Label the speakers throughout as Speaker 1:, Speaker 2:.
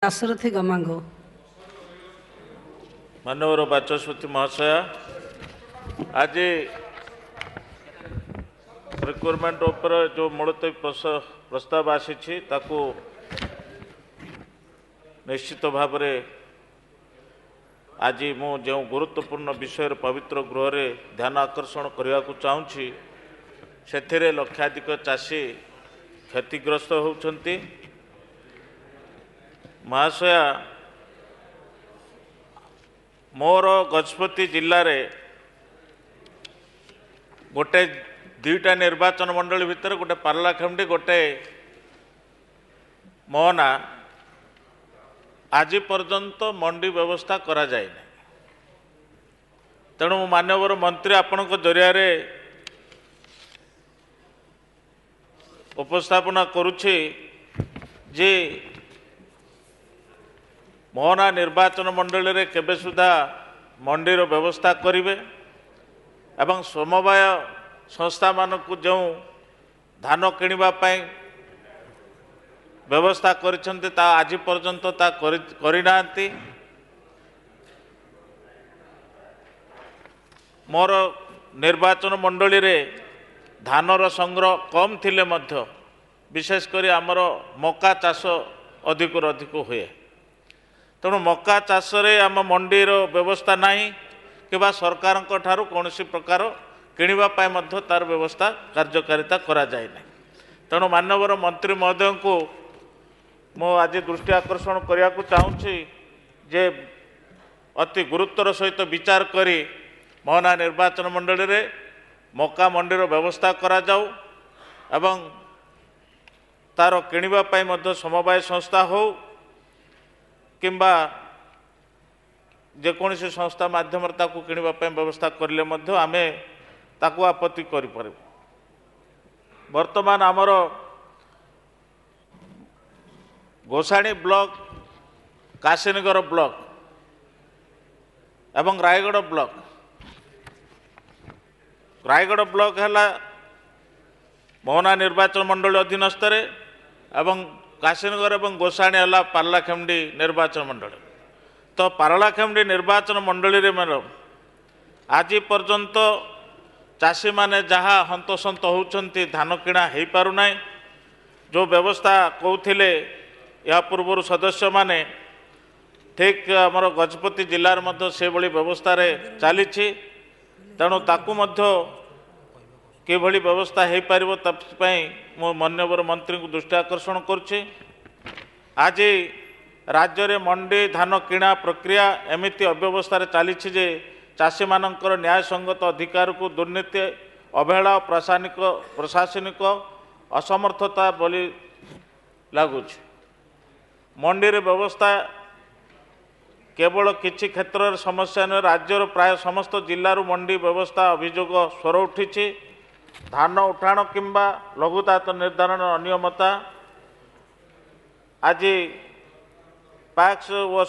Speaker 1: ଦାଶରଥି ଗମାଙ୍ଗୋ।
Speaker 2: ମାନ୍ୟବର ବାଚସ୍ପତି ମହାଶୟା, ଆଜି ରିକ୍ରୁଟମେଣ୍ଟ ଉପରେ ଯେଉଁ ମୁଲତବୀ ପ୍ରସ୍ତାବ ଆସିଛି, ତାକୁ ନିଶ୍ଚିତ ଭାବରେ ଆଜି ମୁଁ ଯେଉଁ ଗୁରୁତ୍ୱପୂର୍ଣ୍ଣ ବିଷୟରେ ପବିତ୍ର ଗୃହରେ ଧ୍ୟାନ ଆକର୍ଷଣ କରିବାକୁ ଚାହୁଁଛି, ସେଥିରେ ଲକ୍ଷାଧିକ ଚାଷୀ କ୍ଷତିଗ୍ରସ୍ତ ହେଉଛନ୍ତି। ମହାଶୟା, ମୋର ଗଜପତି ଜିଲ୍ଲାରେ ଗୋଟେ ଦୁଇଟା ନିର୍ବାଚନ ମଣ୍ଡଳୀ ଭିତରେ ଗୋଟେ ପାରଳାଖେମୁଣ୍ଡି, ଗୋଟେ ମୋହନା, ଆଜି ପର୍ଯ୍ୟନ୍ତ ମଣ୍ଡି ବ୍ୟବସ୍ଥା କରାଯାଇନି। ତେଣୁ ମୁଁ ମାନ୍ୟବର ମନ୍ତ୍ରୀ ଆପଣଙ୍କ ଜରିଆରେ ଉପସ୍ଥାପନା କରୁଛି ଯେ ମୋହନା ନିର୍ବାଚନ ମଣ୍ଡଳୀରେ କେବେ ସୁଦ୍ଧା ମଣ୍ଡିର ବ୍ୟବସ୍ଥା କରିବେ ଏବଂ ସମବାୟ ସଂସ୍ଥାମାନଙ୍କୁ ଯେଉଁ ଧାନ କିଣିବା ପାଇଁ ବ୍ୟବସ୍ଥା କରିଛନ୍ତି, ତା ଆଜି ପର୍ଯ୍ୟନ୍ତ ତା କରିନାହାନ୍ତି। ମୋର ନିର୍ବାଚନ ମଣ୍ଡଳୀରେ ଧାନର ସଂଗ୍ରହ କମ୍ ଥିଲେ ମଧ୍ୟ ବିଶେଷ କରି ଆମର ମକା ଚାଷ ଅଧିକରୁ ଅଧିକ ହୁଏ। ତେଣୁ ମକା ଚାଷରେ ଆମ ମଣ୍ଡିର ବ୍ୟବସ୍ଥା ନାହିଁ କିମ୍ବା ସରକାରଙ୍କ ଠାରୁ କୌଣସି ପ୍ରକାର କିଣିବା ପାଇଁ ମଧ୍ୟ ତାର ବ୍ୟବସ୍ଥା କାର୍ଯ୍ୟକାରିତା କରାଯାଇ ନାହିଁ। ତେଣୁ ମାନ୍ୟବର ମନ୍ତ୍ରୀ ମହୋଦୟଙ୍କୁ ମୁଁ ଆଜି ଦୃଷ୍ଟି ଆକର୍ଷଣ କରିବାକୁ ଚାହୁଁଛି ଯେ ଅତି ଗୁରୁତ୍ୱର ସହିତ ବିଚାର କରି ମୋହନା ନିର୍ବାଚନ ମଣ୍ଡଳୀରେ ମକା ମଣ୍ଡିର ବ୍ୟବସ୍ଥା କରାଯାଉ ଏବଂ ତାର କିଣିବା ପାଇଁ ମଧ୍ୟ ସମବାୟ ସଂସ୍ଥା ହେଉ କିମ୍ବା ଯେକୌଣସି ସଂସ୍ଥା ମାଧ୍ୟମରେ ତାକୁ କିଣିବା ପାଇଁ ବ୍ୟବସ୍ଥା କରିଲେ ମଧ୍ୟ ଆମେ ତାକୁ ଆପତ୍ତି କରିପାରିବୁ। ବର୍ତ୍ତମାନ ଆମର ଗୋସାଣୀ ବ୍ଲକ, କାଶୀନଗର ବ୍ଲକ ଏବଂ ରାୟଗଡ଼ ବ୍ଲକ, ରାୟଗଡ଼ ବ୍ଲକ ହେଲା ମୋହନା ନିର୍ବାଚନ ମଣ୍ଡଳୀ ଅଧୀନସ୍ଥରେ ଏବଂ କାଶୀନଗର ଏବଂ ଗୋସାଣୀ ହେଲା ପାରଳାଖେମୁଣ୍ଡି ନିର୍ବାଚନ ମଣ୍ଡଳୀ। ତ ପାରଳାଖେମୁଣ୍ଡି ନିର୍ବାଚନ ମଣ୍ଡଳୀରେ ମ୍ୟାଡ଼ାମ ଆଜି ପର୍ଯ୍ୟନ୍ତ ଚାଷୀମାନେ ଯାହା ହନ୍ତସନ୍ତ ହେଉଛନ୍ତି, ଧାନ କିଣା ହେଇପାରୁନାହିଁ। ଯେଉଁ ବ୍ୟବସ୍ଥା କହୁଥିଲେ ଏହା ପୂର୍ବରୁ ସଦସ୍ୟମାନେ, ଠିକ୍ ଆମର ଗଜପତି ଜିଲ୍ଲାରେ ମଧ୍ୟ ସେଭଳି ବ୍ୟବସ୍ଥାରେ ଚାଲିଛି। ତେଣୁ ତାକୁ ମଧ୍ୟ କିଭଳି ବ୍ୟବସ୍ଥା ହେଇପାରିବ ତା ପାଇଁ ମୁଁ ମାନ୍ୟବର ମନ୍ତ୍ରୀଙ୍କୁ ଦୃଷ୍ଟି ଆକର୍ଷଣ କରୁଛି। ଆଜି ରାଜ୍ୟରେ ମଣ୍ଡି ଧାନ କିଣା ପ୍ରକ୍ରିୟା ଏମିତି ଅବ୍ୟବସ୍ଥାରେ ଚାଲିଛି ଯେ ଚାଷୀମାନଙ୍କର ନ୍ୟାୟସଙ୍ଗତ ଅଧିକାରକୁ ଦୁର୍ନୀତି, ଅବହେଳା, ପ୍ରଶାସନିକ ଅସମର୍ଥତା ବୋଲି ଲାଗୁଛି। ମଣ୍ଡିରେ ବ୍ୟବସ୍ଥା କେବଳ କିଛି କ୍ଷେତ୍ରରେ ସମସ୍ୟା ନୁହେଁ, ରାଜ୍ୟର ପ୍ରାୟ ସମସ୍ତ ଜିଲ୍ଲାରୁ ମଣ୍ଡି ବ୍ୟବସ୍ଥା ଅଭିଯୋଗ ସ୍ୱର ଉଠିଛି। ଧାନ ଉଠାଣ କିମ୍ବା ଲଘୁତାତ ନିର୍ଦ୍ଧାରଣ ଅନିୟମତା, ଆଜି ପ୍ୟାକ୍ସ ଓ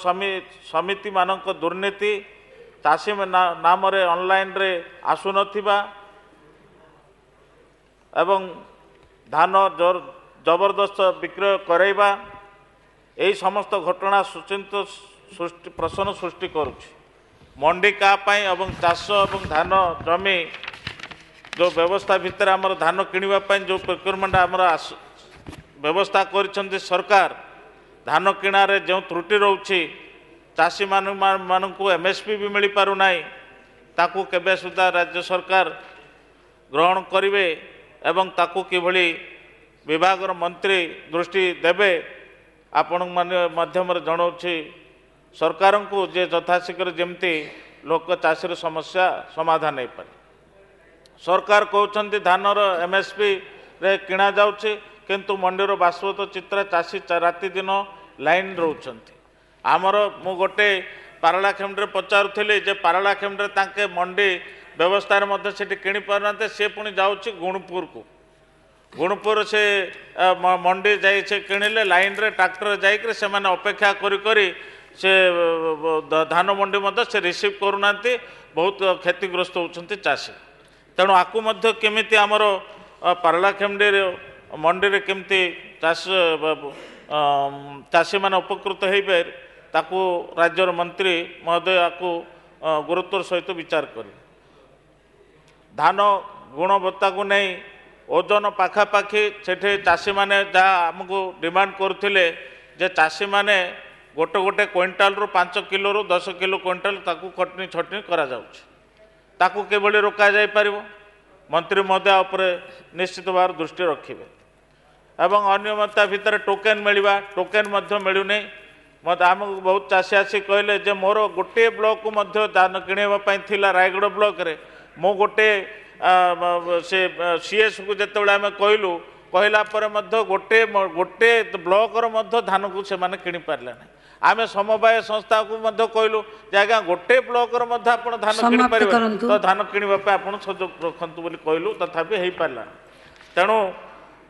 Speaker 2: ସମିତିମାନଙ୍କ ଦୁର୍ନୀତି, ଚାଷୀ ନାମରେ ଅନଲାଇନରେ ଆସୁନଥିବା ଏବଂ ଧାନ ଜବରଦସ୍ତ ବିକ୍ରୟ କରାଇବା, ଏହି ସମସ୍ତ ଘଟଣା ସୁଚିନ୍ତ ସୃଷ୍ଟି ପ୍ରଶ୍ନ ସୃଷ୍ଟି କରୁଛି। ମଣ୍ଡି କାହା ପାଇଁ ଏବଂ ଚାଷ ଏବଂ ଧାନ ଜମି ଯେଉଁ ବ୍ୟବସ୍ଥା ଭିତରେ ଆମର ଧାନ କିଣିବା ପାଇଁ ଯେଉଁ ପ୍ରୋକ୍ୟୁରମେଣ୍ଟ ଆମର ବ୍ୟବସ୍ଥା କରିଛନ୍ତି ସରକାର, ଧାନ କିଣାରେ ଯେଉଁ ତ୍ରୁଟି ରହୁଛି, ଚାଷୀମାନଙ୍କୁ ଏମ୍ଏସ୍ପି ବି ମିଳିପାରୁନାହିଁ, ତାକୁ କେବେ ସୁଦ୍ଧା ରାଜ୍ୟ ସରକାର ଗ୍ରହଣ କରିବେ ଏବଂ ତାକୁ କିଭଳି ବିଭାଗର ମନ୍ତ୍ରୀ ଦୃଷ୍ଟି ଦେବେ, ଆପଣମାନେ ମାଧ୍ୟମରେ ଜଣାଉଛି ସରକାରଙ୍କୁ ଯେ ଯଥାଶୀଘ୍ର ଯେମିତି ଲୋକ ଚାଷୀର ସମସ୍ୟା ସମାଧାନ ହେଇପାରେ। ସରକାର କହୁଛନ୍ତି ଧାନର ଏମ୍ଏସ୍ପିରେ କିଣାଯାଉଛି, କିନ୍ତୁ ମଣ୍ଡିର ବାସ୍ତବ ଚିତ୍ର ଚାଷୀ ରାତି ଦିନ ଲାଇନ୍ ରହୁଛନ୍ତି। ଆମର ମୁଁ ଗୋଟେ ପାରଳାଖେମୁଣ୍ଡିରେ ପଚାରୁଥିଲି ଯେ ପାରଳାଖେମୁଣ୍ଡିରେ ତାଙ୍କେ ମଣ୍ଡି ବ୍ୟବସ୍ଥାରେ ମଧ୍ୟ ସେଠି କିଣି ପାରୁନାହାନ୍ତି, ସେ ପୁଣି ଯାଉଛି ଗୁଣପୁରକୁ। ଗୁଣପୁର ସେ ମଣ୍ଡି ଯାଇ ସେ କିଣିଲେ ଲାଇନ୍ରେ ଟ୍ରାକ୍ଟର ଯାଇକରି ସେମାନେ ଅପେକ୍ଷା କରି କରି ସେ ଧାନ ମଣ୍ଡି ମଧ୍ୟ ସେ ରିସିଭ୍ କରୁନାହାନ୍ତି, ବହୁତ କ୍ଷତିଗ୍ରସ୍ତ ହେଉଛନ୍ତି ଚାଷୀ। ତେଣୁ ଆକୁ ମଧ୍ୟ କେମିତି ଆମର ପାରଳାଖେମୁଣ୍ଡିରେ ମଣ୍ଡିରେ କେମିତି ଚାଷ ଚାଷୀମାନେ ଉପକୃତ ହେଇପାରିବେ, ତାକୁ ରାଜ୍ୟର ମନ୍ତ୍ରୀ ମହୋଦୟ ୟାକୁ ଗୁରୁତ୍ୱର ସହିତ ବିଚାର କରିବେ। ଧାନ ଗୁଣବତ୍ତାକୁ ନେଇ ଓଜନ ପାଖାପାଖି ସେଠି ଚାଷୀମାନେ ଯାହା ଆମକୁ ଡିମାଣ୍ଡ କରୁଥିଲେ ଯେ ଚାଷୀମାନେ ଗୋଟେ ଗୋଟେ କୁଇଣ୍ଟାଲରୁ 5 କିଲୋରୁ 10 କିଲୋ କୁଇଣ୍ଟାଲ ତାକୁ କଟନୀ ଛଟନୀ କରାଯାଉଛି, ତାକୁ କିଭଳି ରୋକାଯାଇପାରିବ ମନ୍ତ୍ରୀ ମହୋଦୟ ଉପରେ ନିଶ୍ଚିତ ଭାବରେ ଦୃଷ୍ଟି ରଖିବେ। ଏବଂ ଅନିୟମିତତା ଭିତରେ ଟୋକେନ୍ ମିଳିବା, ଟୋକେନ୍ ମଧ୍ୟ ମିଳୁନି। ମୋତେ ଆମକୁ ବହୁତ ଚାଷୀ ଆସି କହିଲେ ଯେ ମୋର ଗୋଟିଏ ବ୍ଲକକୁ ମଧ୍ୟ ଧାନ କିଣିବା ପାଇଁ ଥିଲା ରାୟଗଡ଼ ବ୍ଲକରେ, ମୁଁ ଗୋଟେ ସେ ସିଏସ୍କୁ ଯେତେବେଳେ ଆମେ କହିଲୁ, କହିଲା ପରେ ମଧ୍ୟ ଗୋଟେ ଗୋଟେ ବ୍ଲକର ମଧ୍ୟ ଧାନକୁ ସେମାନେ କିଣିପାରିଲେ ନାହିଁ। ଆମେ ସମବାୟ ସଂସ୍ଥାକୁ ମଧ୍ୟ କହିଲୁ ଯେ ଆଜ୍ଞା ଗୋଟେ ବ୍ଲକର ମଧ୍ୟ ଆପଣ ଧାନ କିଣିପାରିବେ ତ ଧାନ କିଣିବା ପାଇଁ ଆପଣ ସୁଯୋଗ ରଖନ୍ତୁ ବୋଲି କହିଲୁ, ତଥାପି ହେଇପାରିଲାନି। ତେଣୁ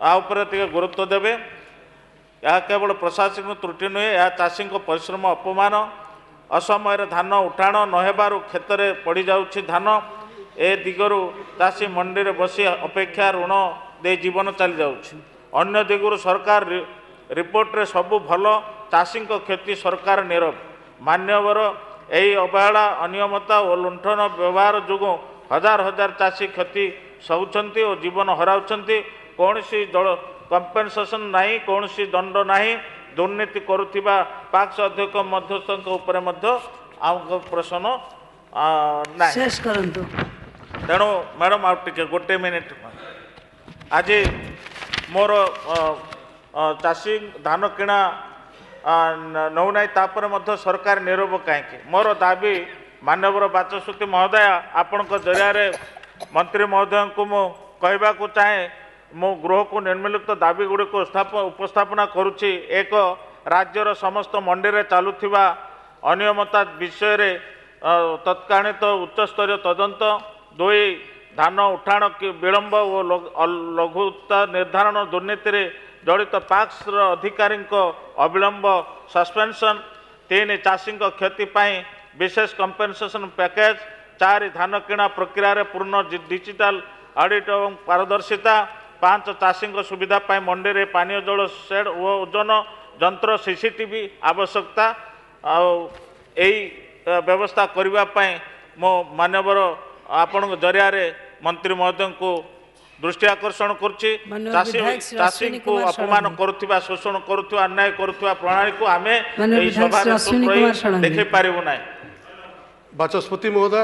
Speaker 2: ଆ ଉପରେ ଟିକେ ଗୁରୁତ୍ୱ ଦେବେ। ଏହା କେବଳ ପ୍ରଶାସନିକ ତ୍ରୁଟି ନୁହେଁ, ଏହା ଚାଷୀଙ୍କ ପରିଶ୍ରମ ଅପମାନ। ଅସମୟରେ ଧାନ ଉଠାଣ ନହେବାରୁ କ୍ଷେତରେ ପଡ଼ିଯାଉଛି ଧାନ। ଏ ଦିଗରୁ ଚାଷୀ ମଣ୍ଡିରେ ବସି ଅପେକ୍ଷା ଋଣ ଦେଇ ଜୀବନ ଚାଲିଯାଉଛି। ଅନ୍ୟ ଦିଗରୁ ସରକାର ରିପୋର୍ଟରେ ସବୁ ଭଲ, ଚାଷୀଙ୍କ କ୍ଷତି ସରକାର ନୀରବ। ମାନ୍ୟବର ଏହି ଅବହେଳା, ଅନିୟମିତତା ଓ ଲୁଣ୍ଠନ ବ୍ୟବହାର ଯୋଗୁଁ ହଜାର ହଜାର ଚାଷୀ କ୍ଷତି ସହୁଛନ୍ତି ଓ ଜୀବନ ହରାଉଛନ୍ତି। କୌଣସି ଜଳ କମ୍ପେନସେସନ୍ ନାହିଁ, କୌଣସି ଦଣ୍ଡ ନାହିଁ। ଦୁର୍ନୀତି କରୁଥିବା ପାକ୍ସ ଅଧ୍ୟକ୍ଷ ମଧ୍ୟସ୍ଥଙ୍କ ଉପରେ ମଧ୍ୟ ଆମକୁ ପ୍ରଶ୍ନ ନାହିଁ।
Speaker 1: ଶେଷ କରନ୍ତୁ।
Speaker 2: ତେଣୁ ମ୍ୟାଡ଼ାମ୍ ଆଉ ଟିକେ ଗୋଟେ ମିନିଟ୍। ଆଜି ମୋର ଚାଷୀ ଧାନ କିଣା ନେଉନାହିଁ, ତାପରେ ମଧ୍ୟ ସରକାର ନୀରବ କାହିଁକି? ମୋର ଦାବି ମାନ୍ୟବର ବାଚସ୍ପତି ମହୋଦୟ, ଆପଣଙ୍କ ଜରିଆରେ ମନ୍ତ୍ରୀ ମହୋଦୟଙ୍କୁ ମୁଁ କହିବାକୁ ଚାହେଁ, ମୁଁ ଗୃହକୁ ନିମ୍ନଲିଖିତ ଦାବି ଗୁଡ଼ିକୁ ଉପସ୍ଥାପନା କରୁଛି। ଏକ, ରାଜ୍ୟର ସମସ୍ତ ମଣ୍ଡିରେ ଚାଲୁଥିବା ଅନିୟମିତତା ବିଷୟରେ ତତ୍କାଳୀନ ଉଚ୍ଚସ୍ତରୀୟ ତଦନ୍ତ। ଦୁଇ, ଧାନ ଉଠାଣ ବିଳମ୍ବ ଓ ଲଘୁତା ନିର୍ଦ୍ଧାରଣ ଦୁର୍ନୀତିରେ ଜଡ଼ିତ ପାକ୍ସର ଅଧିକାରୀଙ୍କ ଅବିଳମ୍ବ ସସ୍ପେନ୍ସନ୍। ତିନି, ଚାଷୀଙ୍କ କ୍ଷତି ପାଇଁ ବିଶେଷ କମ୍ପେନସେସନ୍ ପ୍ୟାକେଜ୍। ଚାରି, ଧାନ କିଣା ପ୍ରକ୍ରିୟାରେ ପୂର୍ଣ୍ଣ ଡିଜିଟାଲ ଅଡିଟ୍ ଏବଂ ପାରଦର୍ଶିତା। ପାଞ୍ଚ, ଚାଷୀଙ୍କ ସୁବିଧା ପାଇଁ ମଣ୍ଡିରେ ପାନୀୟ ଜଳ ସେଡ୍ ଓ ଓଜନ ଯନ୍ତ୍ର, ସିସିଟିଭି ଆବଶ୍ୟକତା। ଆଉ ଏଇ ବ୍ୟବସ୍ଥା କରିବା ପାଇଁ ମୁଁ ମାନ୍ୟବର ଆପଣଙ୍କ ଜରିଆରେ ମନ୍ତ୍ରୀ ମହୋଦୟଙ୍କୁ ଦୃଷ୍ଟି ଆକର୍ଷଣ କରୁଛି। ଚାଷୀଙ୍କୁ ଅପମାନ କରୁଥିବା, ଶୋଷଣ କରୁଥିବା, ଅନ୍ୟାୟ କରୁଥିବା ପ୍ରଣାଳୀକୁ ଆମେ ଏହି ସଭାରେ ଦେଖେଇ ପାରିବୁ ନାହିଁ।
Speaker 3: ବାଚସ୍ପତି ମହୋଦୟ।